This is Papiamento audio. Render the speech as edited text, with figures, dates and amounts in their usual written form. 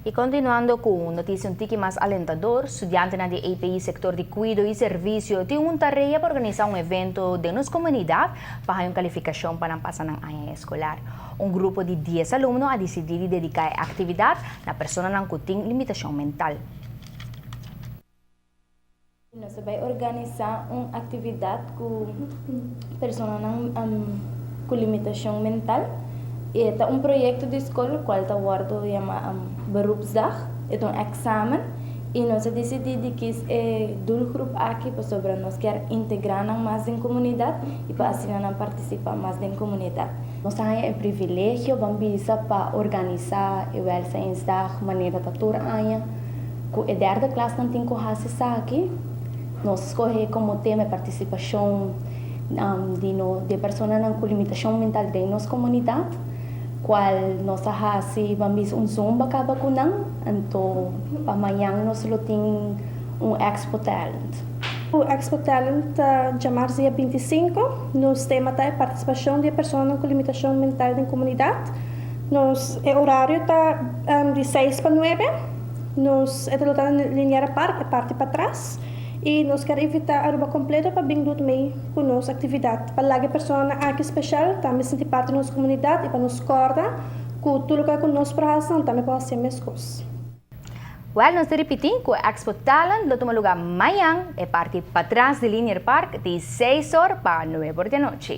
Y continuando cu un noticia un tiki mas alentador, studiantenan di EPI sector di cuido y servicio tin un tarea pa organisa un evento den nos comunidad pa un calificacion pa pasa nan aña escolar. Un grupo di 10 alumno a dicidi di dedica e actividad na personanan cu tin limitacion mental. Nos ta bay organisa un actividad cu personanan cu limitacion mental. E ta un proyecto di scol cual ta wordo yama beroepsdag, e ta un examen y nos a dicidi di kies e doelgroep aki pasobra nos kier integra nan mas den comunidad y pa asina nan participa mas den comunidad. Nos tin e privilegio, ban bisa, pa organisa e welzijnsdag manera ta tur aña. Cu e derde klas nan tin cu haci esaki. Nos a scoge como tema participacion di, no, di personanan cu limitacion mental den nos comunidad, cual nos a haci, ban bisa, un zumba caba cu nan, anto pa mañan nos lo tin un Expo Talent. O Expo Talent diamars dia 25, nos tema ta participacion di persona cu limitacion mental den comunidad. Nos horario ta di 6 pa 9. Nos ta na Linear Park, e parti patras. Y nos kier invita Aruba completo pa bin mee cu nos actividad. Pa laga e persona aki special tambe sinti parti di nos comunidad y pa nos corda cu tur loke cu nos por haci tambe por haci mescos. Well, nos ta ripiti cu Expo Talent lo tuma luga mañan, e parti patras di Linear Park, di 6 or pa 9 or di anochi.